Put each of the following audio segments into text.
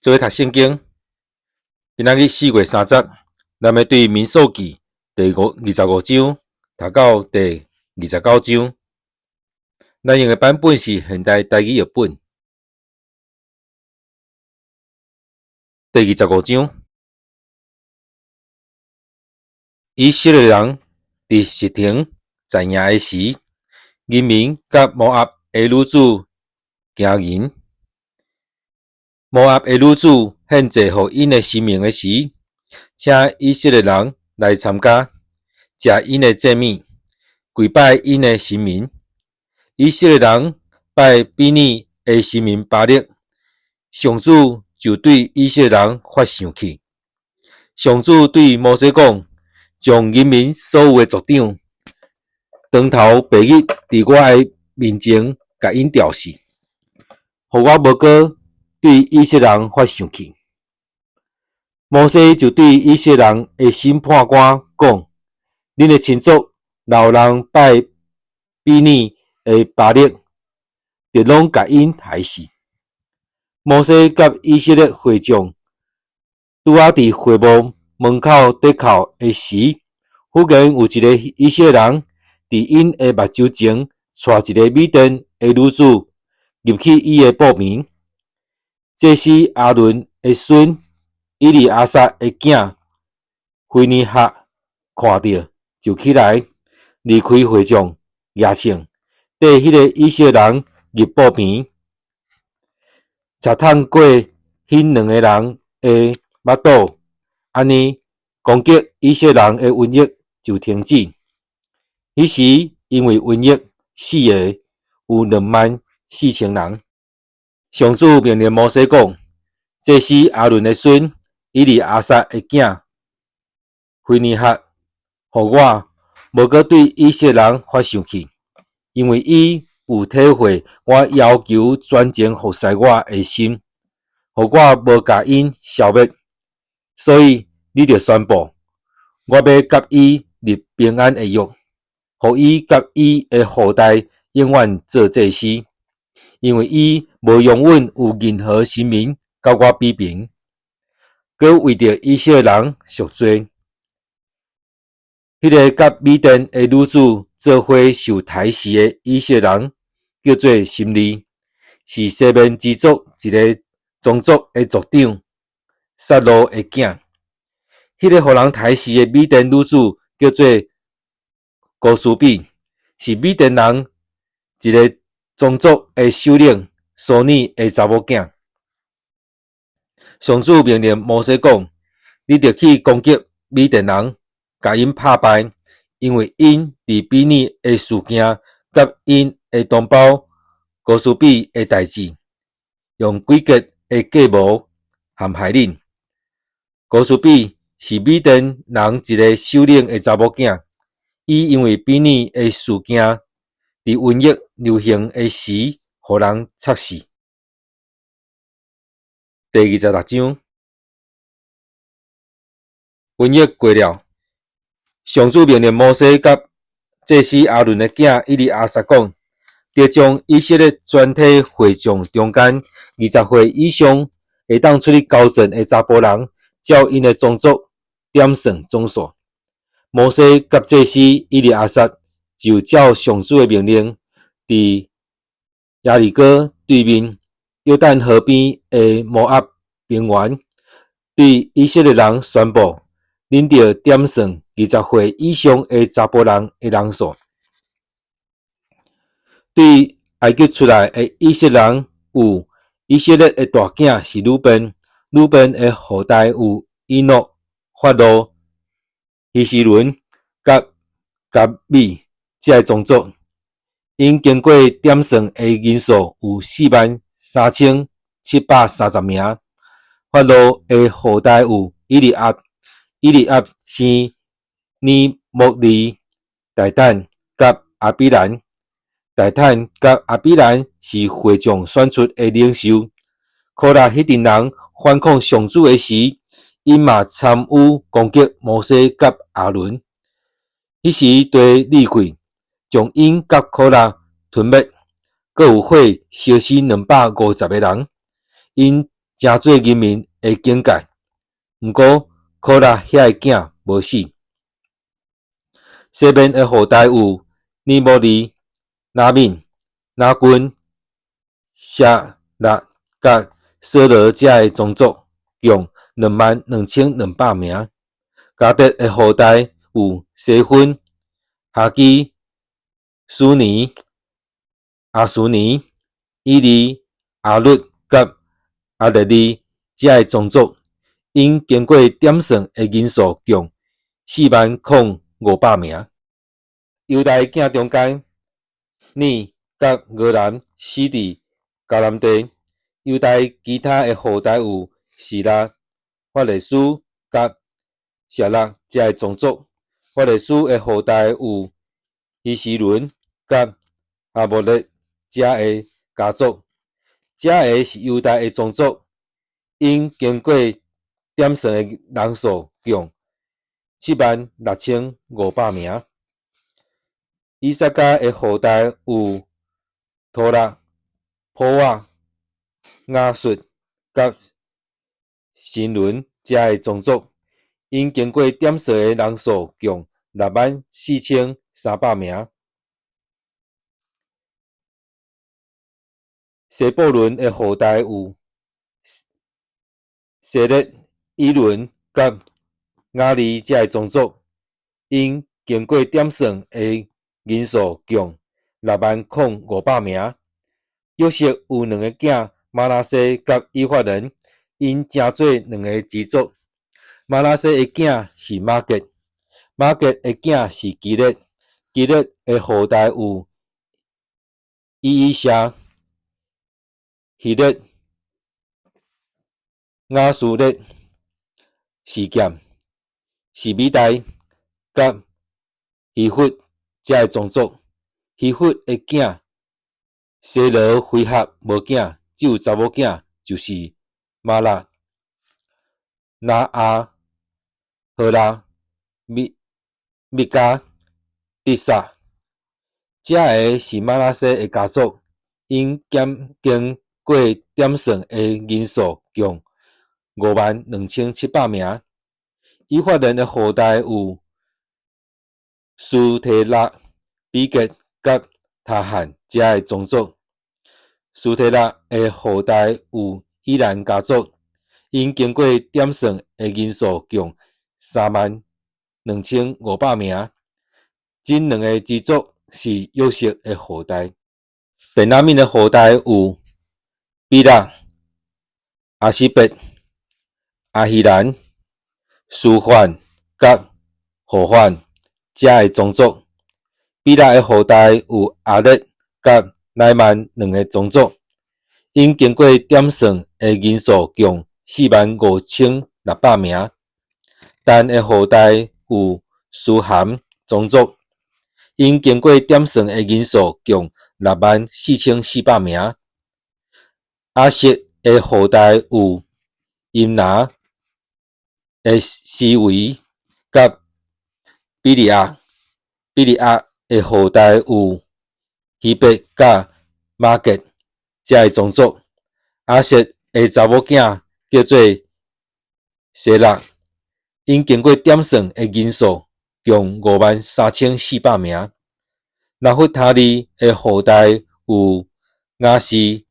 做伙讀聖經。今仔日4月30，咱欲對民數記第25章讀到第29章。咱用的版本是現代台語譯本。第25章，以色列人佇實亭紮營的時，人民佮摩押的女子行淫。摩押的女子獻祭予𪜶的神明的時，請以色列人來參加，食𪜶的祭物，跪拜𪜶的神明。以色列人拜比珥的神明巴力，上主就對以色列人發生氣。上主對摩西講：將人民所有的族長，當頭白日佇我的面前共𪜶吊死，予我無閣對以色列人發生氣。摩西就對以色列人的審判官講：恁的親族若有人拜比珥的巴力，就攏共𪜶刣死。摩西佮以色列會眾拄仔佇會幕門口等候的時，忽然有一個以色列人佇𪜶的目睭前，帶一个米甸的女子入去伊的布棚。祭司亞倫的孫以利亞撒的囝非尼哈看著，就起來離開會眾，舉槍綴彼个以色列人入布棚，插探過彼兩个人的腹肚，按呢攻擊以色列人的瘟疫就停止。彼時因為瘟疫死的有24,000人。上主命令摩西講：祭司亞倫的孫以利亞撒的囝非尼哈，予我無閣對以色列人發生氣，因為伊有體會我要求專情服侍我的心，予我無共𪜶消滅。所以你著宣布，我欲佮伊立平安的約，予伊佮伊的後代永遠做祭司，因為伊無容允有任何神明佮我比平，閣為著以色列人贖罪。彼个佮米甸的女子做伙受刣死的以色列人，叫做심利，是西緬支族一个宗族的族長撒路的囝。彼个予人刣死的米甸女子叫做哥斯比，是米甸人一个宗族的首領蘇珥的查某囝。上主命令摩西講：你著去攻擊米甸人，共𪜶拍敗，因為𪜶佇比珥的事件佮𪜶的同胞哥斯比的代誌，用詭譎的計謀陷害恁。哥斯比是米甸人一个首領的查某囝，伊因為比珥的事件，佇瘟疫流行的時，予人插死。第26章，瘟疫過了，上主命令摩西佮祭司亞倫的囝以利亞撒講：著將以色列全體會眾中間20歲以上會當出去交戰的查埔人，照𪜶的宗族點算總數。摩西佮祭司以利亞撒就照上主的命令，佇耶利哥對面約旦河邊的摩押平原，對以色列人宣布：恁著點算20歲以上的查埔人的人數。對埃及出來的以色列人有：以色列的大囝是魯便，魯便的後代有以諾、法路、希斯崙佮迦米這个宗族。𪜶經過點算的人數有43,730名。法路的後代有以利押，以利押生尼莫利、大坦佮亞比蘭。大坦佮亞比蘭是會眾選出的領袖。柯拉彼陣人反抗上主的時，𪜶嘛參與攻擊摩西佮亞倫。彼時地裂開，將𪜶佮柯拉吞滅，閣有火燒死250個人。𪜶 成做人民的警戒。毋過柯拉遐个囝無死。西緬的後代有尼摩利、雅憫、拿君、舍辣佮掃羅遮个宗族，共22,200名。迦得的後代有西分、哈基、書尼、亞斯尼、以利、亞律佮亞列利遮个宗族，𪜶經過點算的人數共40,500名。猶大囝中間，爾佮俄南死佇迦南地。猶大其他的後代有示拉、法勒斯佮謝拉遮个宗族。法勒斯的後代有希斯崙佮哈穆勒遮个家族。遮个是猶大的宗族，𪜶經過點算的人數共76,500名。以薩迦的後代有陀拉、普瓦、雅術佮申倫遮个宗族，𪜶經過點算的人數共64,300名。西布倫的後代有西勒、以倫佮雅利遮个宗族，𪜶經過點算的人數共60,500名。約瑟有兩个囝瑪拿西佮以法蓮，𪜶成做兩个支族。瑪拿西的囝是瑪結，瑪結的囝是基列，基列的後代有以以謝、希列、雅書列、示劍、示米大佮希弗遮个宗族。希弗的囝西羅非合無囝，只有查某囝，就是瑪拉、拿亞、何拉、米密迦、底撒。遮个是瑪拿西的家族，𪜶經過點算的人數共52,700名。以法蓮的後代有書提拉、比結佮塔罕遮个宗族。書提拉的後代有以蘭家族，𪜶經過點算的人數共32,500名。這兩个支族是約瑟的後代。便雅憫的後代有比勒、亞洗別、亞希蘭、書凡佮戶反遮个宗族。比勒的後代有亞勒佮乃縵兩个宗族，𪜶經過點算的人數共45,600名。但的後代有書含宗族，𪜶經過點算的人數共64,400名。亞設的後代有音拿的西維佮比利亞，比利亞的後代有希伯佮瑪結遮个宗族。亞設的查某囝叫做西拉，𪜶經過點算的人數共53,400名。拿弗他利的後代有雅示、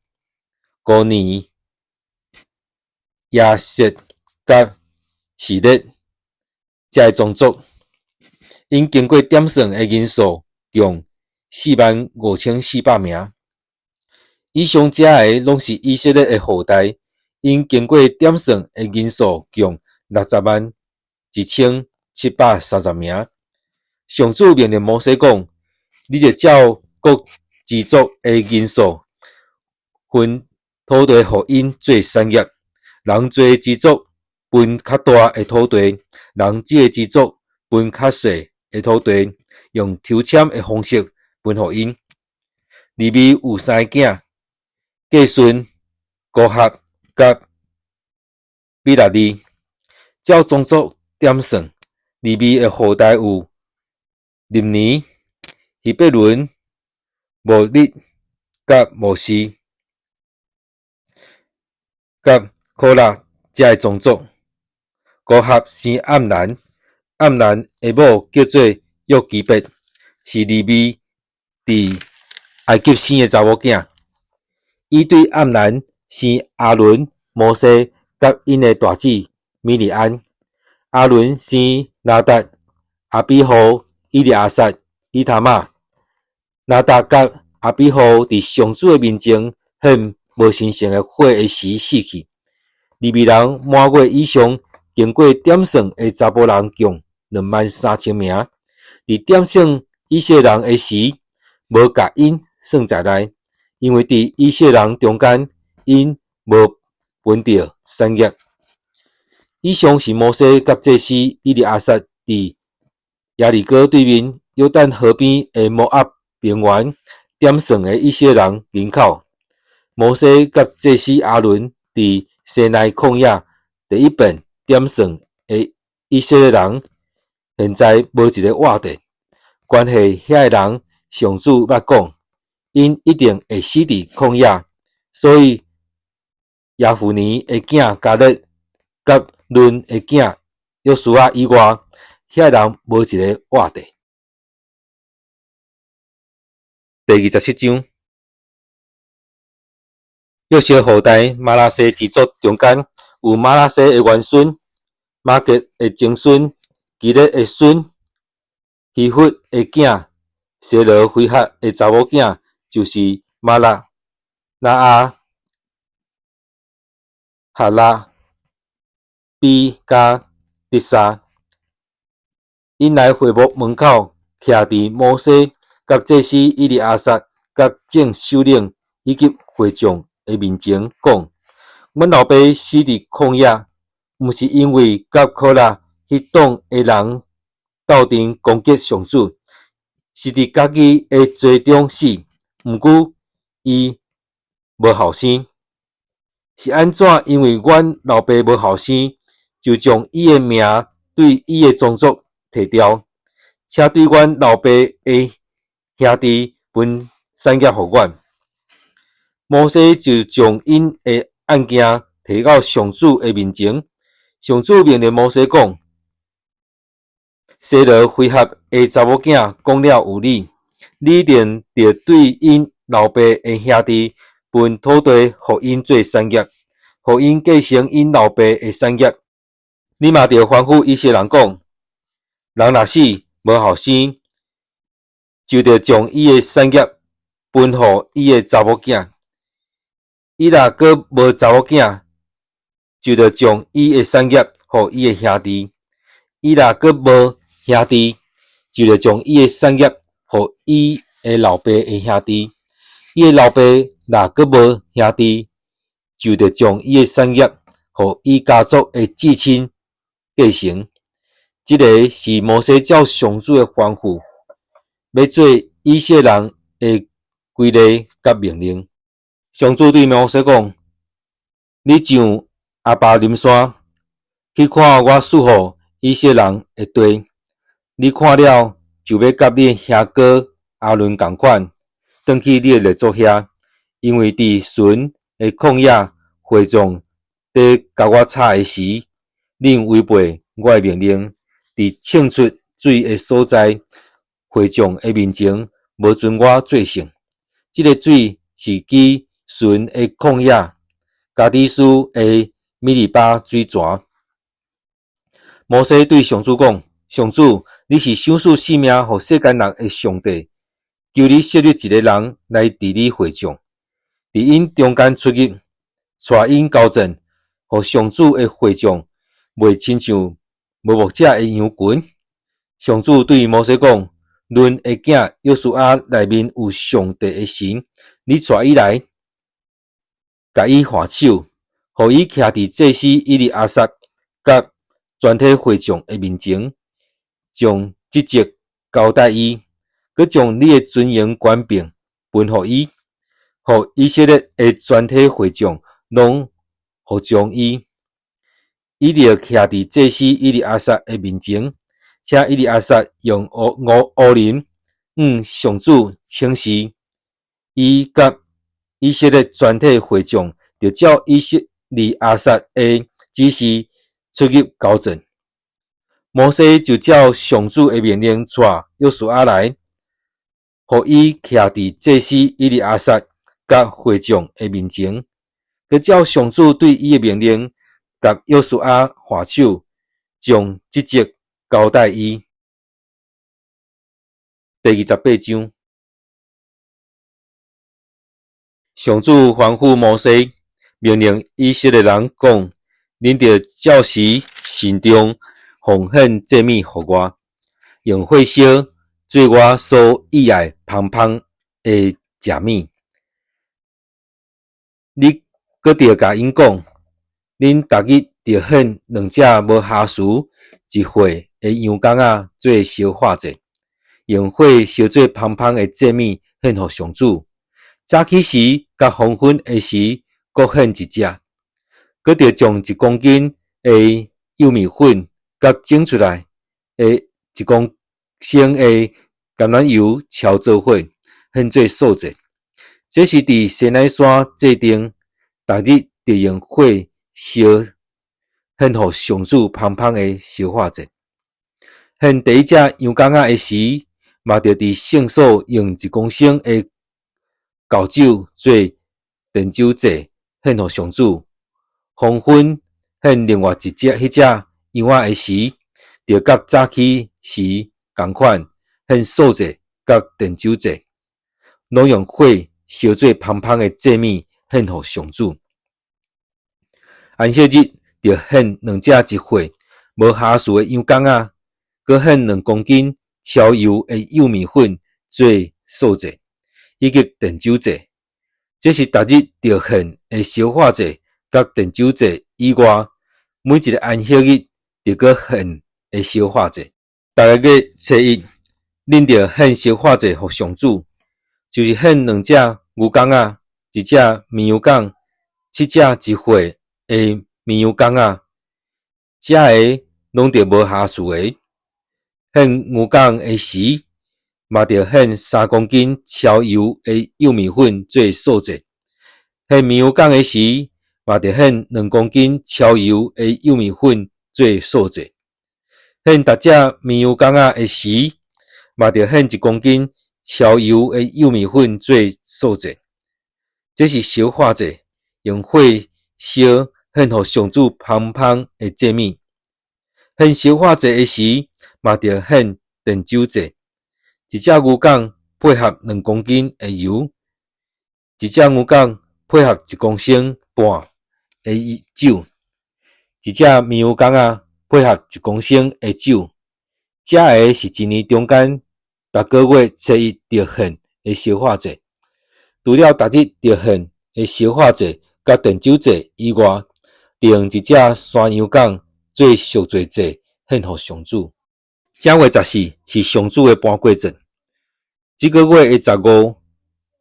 歌尼、耶設佮示列遮个宗族，𪜶經過點算的人數共45,400名。以上遮个攏是以色列的後代，𪜶經過點算的人數共601,730名。上主命令摩西講：你著照各支族的人數分土地，予𪜶做產業。人濟支族分較大的土地，人少的支族分較細的土地，用抽籤的方式分予𪜶。利未有三个囝：革順、哥合佮米拉利。照宗族點算，利未的後代有林尼、希伯倫、摩利佮摩西，佮可拉遮的宗族。哥合生暗蘭，暗蘭的某叫做約基別，是利未佇埃及生的查某囝。伊對暗蘭生亞倫、摩西佮𪜶的大姊米利暗。亞倫生拿達、亞比戶、以利亞撒、以他瑪。拿達佮亞比戶佇上主的面前獻無神聖的火的時死去。利未人滿月以上經過點算的查埔人共23,000名。佇點算以色列人的時，無共𪜶算在內，因為佇以色列人中間，𪜶無分著產業。以上是摩西佮祭司以利亞撒佇耶利哥對面約旦河邊的摩押平原點算的以色列人人口。摩西佮祭司亞倫佇西奈曠野第一遍點算的以色列人，現在無一个活著。關係遐个人，上主捌講，𪜶一定會死佇曠野。所以耶孚尼的囝迦勒佮嫩的囝約書亞以外，遐个人無一个活著。第27章，約瑟後代瑪拿西支族中間有瑪拿西的外孫、瑪結的曾孫、基列的孫、希弗的囝、西羅非哈的查某囝，就是瑪勒、拿亞、哈拉、比佮得撒。𪜶來會幕門口，徛佇摩西佮祭司以利亞撒佮眾首領以及會眾的面前，講：阮老爸死佇曠野，毋是因為佮可拉彼黨的人鬥陣攻擊上主，是佇家己的罪中死。毋過伊無後生，是按怎？因為阮老爸無後生，就將伊的名對伊的宗族提掉，且對阮老爸的兄弟分產業予阮。摩西就將𪜶的案件提到上主的面前。上主命令摩西講：西羅非哈的查某囝講了有理，你一定著對𪜶老爸的兄弟分土地，予𪜶做產業，予𪜶繼承𪜶老爸的產業。你嘛著吩咐以色列人講：人若死無後生，就著將伊的產業分予伊的查某囝。伊若閣無查某囝，就著將伊的產業予伊的兄弟。伊若閣無兄弟，就著將伊的產業予伊的老爸的兄弟。伊的老爸若閣無兄弟，就著將伊的產業予伊家族的至親繼承。這个是摩西照上主的吩咐，欲做以色列人的規例佮命令。上主對摩西講：你上亞巴琳山去看我賜予以色列人的地，你看了就欲佮你兄哥亞倫仝款，轉去你的列祖遐，因為佇蓴的曠野會眾佇共我吵的時，恁違背我的命令，佇衝出水的所在，會眾的面前無尊我做聖。這个水是指蓴的曠野，加低斯的米利巴水泉。摩西對上主講：上主，你是賞賜性命予世間人的上帝，求你設立一个人來治理會眾，佇𪜶中間出入，帶𪜶交戰，予上主的會眾袂親像無牧者的羊群。上主對摩西講：嫩的囝約書亞內面有上帝的神，你帶伊來，共伊換手，予伊徛佇祭司以利亞撒佮全體會眾的面前，將職責交代伊，閣將你的尊榮權柄分予伊，予以色列的全體會眾攏服從伊。伊著徛佇祭司以利亞撒的面前，請以利亞撒用烏林向上主請示，伊佮以色列全體會眾著照以色利亞撒的指示出入交戰。摩西就照上主的命令，帶約書亞來，予伊徛佇祭司以利亞撒佮會眾的面前，閣照上主對伊的命令，共約書亞劃手，將職責交代伊。第28章，上主吩咐摩西，命令以色列人講：恁著照時慎重奉獻祭物予我，用火燒做我所喜愛芳芳的食物。你閣著共𪜶講：恁逐日著獻兩隻無瑕疵一歲的羊公仔做燒化祭，用火燒做芳芳的祭物獻予上主。早起時佮黃昏的時各獻一隻，閣著將1公斤的幼麵粉佮整出來的1公升的橄欖油澆做伙，獻做素祭。這是佇西奈山制定，逐日著用火燒獻予上主芳芳的燒化祭。獻第一隻羊公仔的時，嘛著佇聖所用1公升的酵酒做奠酒祭，獻予上主。黃昏獻另外一隻彼隻羊仔的時，著佮早起時仝款獻素祭佮奠酒祭，攏用火燒做芳芳的祭物獻予上主。安息日著獻兩隻一歲無瑕疵的羊公仔，閣獻2公斤澆油的幼麵粉做素祭，以及奠酒祭。這是逐日著獻的燒化祭佮奠酒祭以外，每一个安息日著閣獻的燒化祭。逐个月初一，恁著獻燒化祭予上主，就是獻兩隻牛公仔，一隻綿羊公，七隻一歲的綿羊公仔，這个攏著無瑕疵的。獻牛公的時，嘛著獻3公斤澆油的幼麵粉做素祭；獻綿羊公的時，嘛著獻2公斤澆油的幼麵粉做素祭；獻逐隻綿羊公仔的時，嘛著獻1公斤澆油的幼麵粉做素祭。這是燒化祭，用火燒獻予上主芳芳的祭物。獻燒化祭的時，嘛著獻奠酒祭，一隻牛公配合2公斤的油，一隻牛公配合1公升半的酒，一隻綿羊公仔配合1公升的酒。這个是一年中間逐个月初一著獻的燒化祭。除了逐日著獻的燒化祭佮奠酒祭以外，著用一隻山羊公做贖罪祭獻予上主。正月十四是上主的盤過節，這个月的十五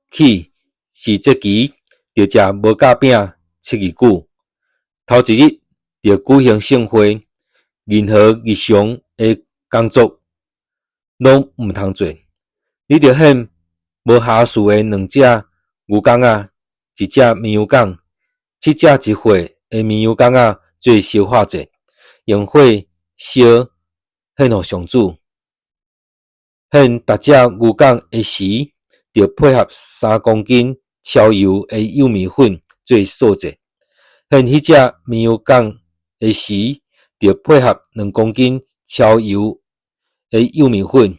起是節期，著食無酵餅七日久。頭一日著舉行聖會，任何日常的工作攏毋通做。你著獻無瑕疵的兩隻牛公仔，一隻綿羊公，七隻一歲的綿羊公仔做燒化祭，用火燒獻予上主。獻逐隻牛公的時，著配合3公斤澆油的幼麵粉做素祭；獻彼隻綿羊公的時，著配合2公斤澆油的幼麵粉；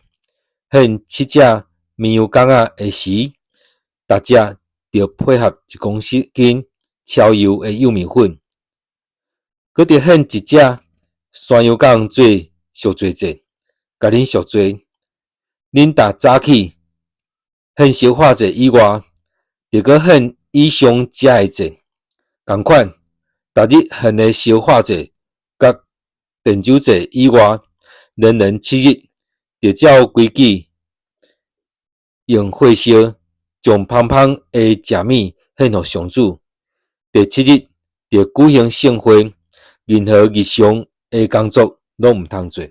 獻七隻綿羊公仔的時，逐隻著配合1公斤澆油的幼麵粉。閣著獻一隻山羊公做贖罪祭，共恁贖罪。恁逐早起獻燒化祭以外，著閣獻以上這个祭，仝款，逐日獻的燒化祭佮奠酒祭以外，連連七日，著照規矩用火燒，將芳芳的食物獻予上主。第七日，著舉行聖會，任何日常的工作攏毋通做。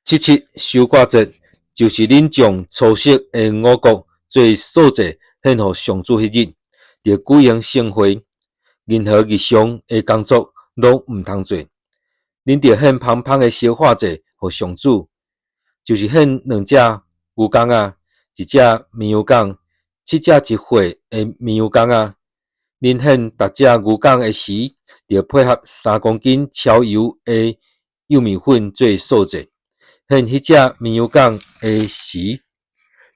七七收割節，就是恁將初熟的五穀做素祭獻予上主彼日，著舉行聖會。任何日常的工作攏毋通做。恁著獻芳芳的燒化祭予上主，就是獻兩隻牛犅仔，一隻綿羊犅，七隻一歲的綿羊犅仔。恁獻逐隻牛犅的時，著配合3公斤超油的幼麵粉做素祭；獻彼隻綿羊犅的時，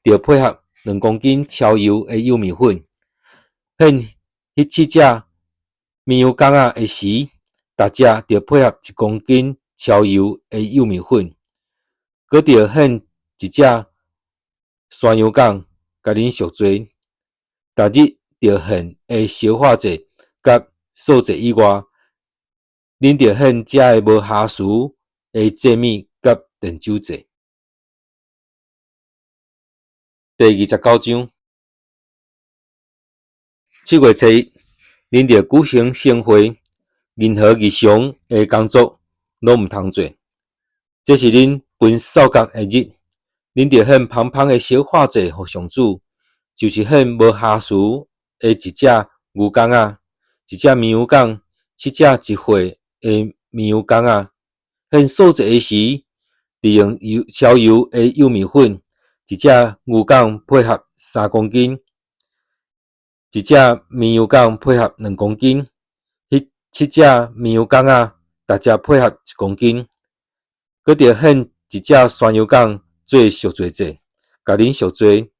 著配合2公斤超油的幼麵粉；獻彼七隻綿羊犅仔的時，逐隻著配合1公斤超油的幼麵粉。閣著獻一隻山羊犅，共恁贖罪。逐日著獻的燒化祭佮素祭以外，恁著獻這个無瑕疵的祭物佮奠酒祭。第29章，7月初一，恁著舉行聖會，任何日常的工作攏毋通做。這是恁分掃角的日，恁著獻芳芳的燒化祭予上主，就是獻無瑕疵的一隻牛犅仔，一隻綿羊犅，七隻一歲的綿羊犅仔。獻素祭的時，著用油超油的幼麵粉，一隻牛犅配合3公斤，一隻綿羊犅配合2公斤，彼七隻綿羊犅仔，逐隻配合1公斤。閣著獻一隻山羊犅做贖罪祭，共恁贖罪。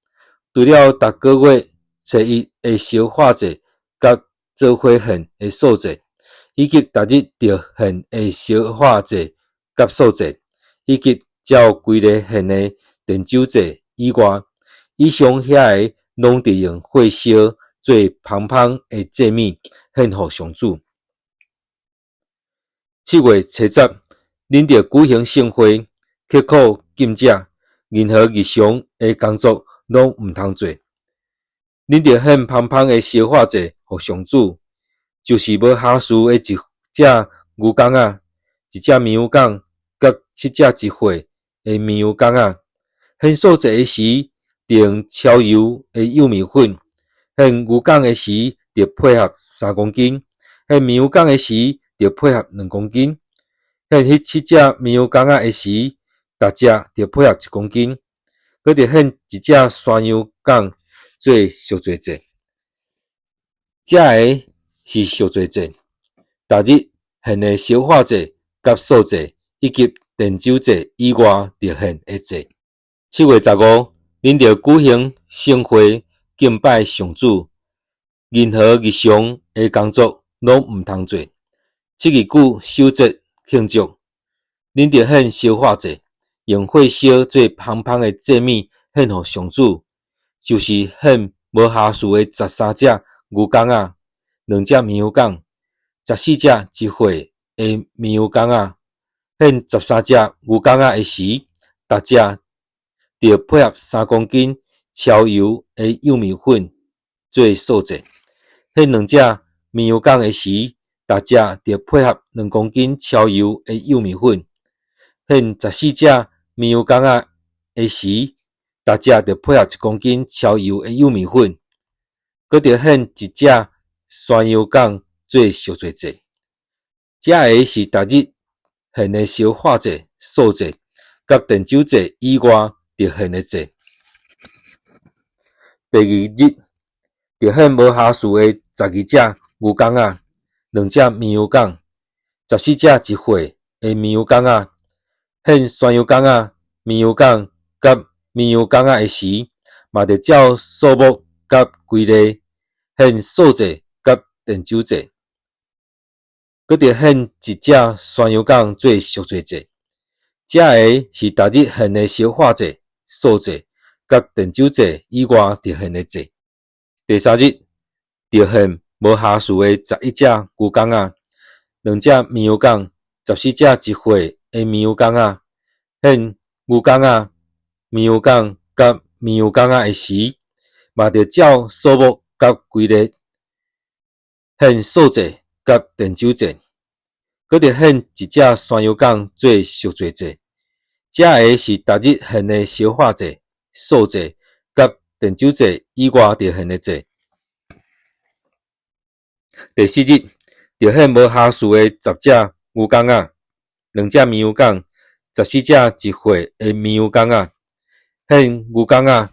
除了逐个月初一的燒化祭，佮做伙獻的素祭，以及逐日著獻的燒化祭佮素祭，以及照規例獻的奠酒祭以外，以上遐个攏著用火燒做芳芳的祭物獻予上主。7月初十，恁著舉行聖會，刻苦禁食，任何日常的工作攏毋通做。恁著獻芳芳的燒化祭予上主，就是無瑕疵的一隻牛犅仔，一隻綿羊犅，佮七隻一歲的綿羊犅仔。獻素祭的時，著用超油的幼麵粉；獻牛犅的時，著配合3公斤；獻綿羊犅的時，著配合2公斤；獻彼七隻綿羊犅仔的時，逐隻著配合1公斤。閣著獻一隻山羊犅做贖罪祭。這个是贖罪祭，逐日獻的燒化祭佮素祭，以及奠酒祭以外，著獻的祭。7月15，恁著舉行聖會，敬拜上主，任何日常的工作攏毋通做。7日久守節慶祝，恁著獻燒化祭，用火燒做芳芳的祭物獻予上主，就是獻無瑕疵的13隻牛犅仔，兩隻綿羊犅，14隻一歲的綿羊犅仔。獻13隻牛犅仔的時，逐隻著配合3公斤超油的幼麵粉做素祭；獻兩隻綿羊犅的時，逐隻著配合2公斤超油的幼麵粉；獻14隻綿羊犅仔的時，逐隻著配合1公斤超油的幼麵粉。閣著獻一隻山羊犅做贖罪祭。這个是逐日獻的燒化祭、素祭，佮奠酒祭以外，著獻的祭。第二日，著獻無瑕疵的12隻牛犅仔，兩隻綿羊犅，14隻一歲的綿羊犅仔。獻山羊犅仔、綿羊犅佮綿羊犅仔的時，嘛著照數目佮規例獻素祭佮奠酒祭。閣著獻一隻山羊犅做贖罪祭。這个是逐日獻的燒化祭、素祭佮奠酒祭以外，著獻的祭。第三日，著獻無瑕疵的11隻牛犅仔，兩隻綿羊犅，14隻一歲的綿羊犅仔。獻牛犅仔、綿羊犅佮綿羊犅仔的時，嘛著照數目佮規例獻素祭佮奠酒祭。閣著獻一隻山羊犅做贖罪祭。這个是逐日獻的燒化祭、素祭佮奠酒祭以外，著獻的祭。第四日，著獻無瑕疵的十隻牛犅仔，兩隻綿羊犅，14隻一歲的綿羊犅仔。獻牛犅仔、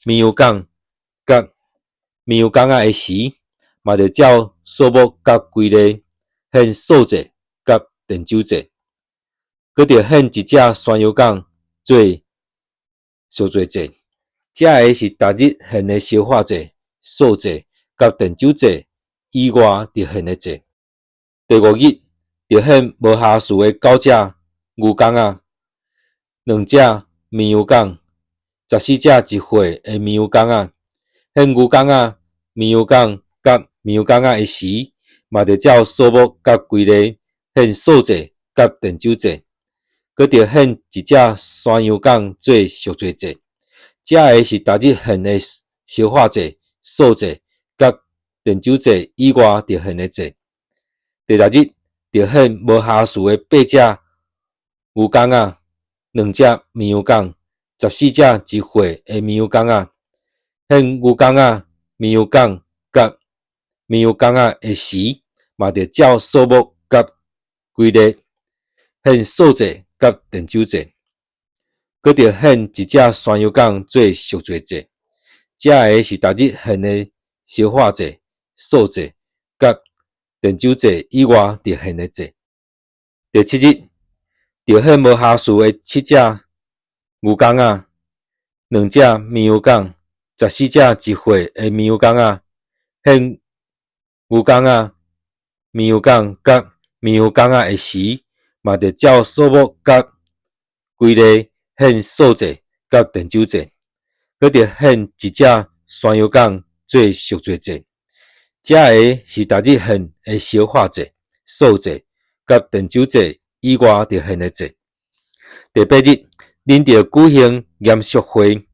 綿羊犅佮綿羊犅仔的時，嘛著照數目佮規例獻素祭佮奠酒祭。閣著獻一隻山羊犅做贖罪祭。這个是逐日獻的燒化祭、素祭佮奠酒祭以外著獻的祭。第五日，著獻無瑕疵的九隻牛犅仔，兩隻綿羊犅，14隻一歲的綿羊犅仔。獻牛犅仔、綿羊犅佮綿羊犅仔的時，嘛著照數目佮規例獻素祭佮奠酒祭。閣著獻一隻山羊犅做贖罪祭。這个是逐日獻的燒化祭、素祭佮奠酒祭以外著獻的祭。第六日，著獻無瑕疵的八隻牛犅仔，兩隻綿羊犅，14隻一歲的綿羊犅仔。獻牛犅仔、綿羊犅佮綿羊犅仔的時，嘛著照數目佮規例獻素祭佮奠酒祭。閣著獻一隻山羊犅做贖罪祭。這个是逐日獻的燒化祭、素祭佮奠酒祭以外著獻的祭。第七日，著獻無瑕疵的七隻牛犅仔，兩隻綿羊犅，14隻一歲的綿羊犅仔。獻牛犅仔、綿羊犅佮綿羊犅仔的時，嘛著照數目佮規例獻素祭佮奠酒祭。閣著獻一隻山羊犅做贖罪祭。這个是逐日獻的燒化祭、素祭佮奠酒祭以外著獻的祭。第八日，恁著舉行嚴肅會，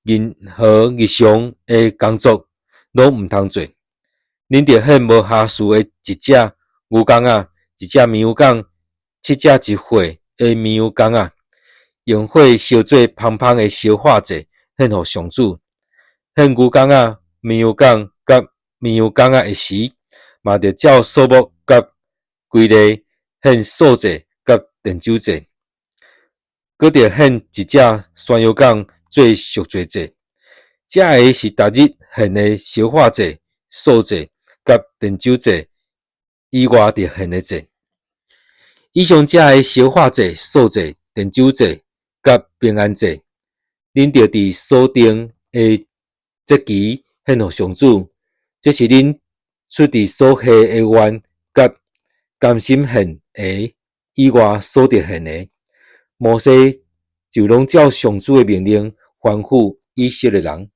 任何日常的工作攏毋通做。恁著獻無瑕疵的一隻牛犅仔，一隻綿羊犅，七隻一歲的綿羊犅仔，用火燒做芳香的燒化祭，獻予上主。獻牛犅仔、綿羊犅佮綿羊犅仔的時，嘛著照數目佮規例獻素祭佮奠酒祭。閣著獻一隻山羊犅做贖罪祭。這个是逐日獻的燒化祭、素祭佮奠酒祭以外著獻的祭。以上這个燒化祭、素祭、奠酒祭佮平安祭，恁著佇所定的節期獻予上主。這是恁出佇所下的願佮甘心獻的以外所著獻的。摩西就攏照上主的命令吩咐以色列人。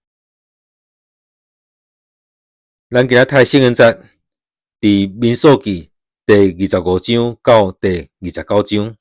咱今仔讀聖經節，佇民數記第25章到第29章。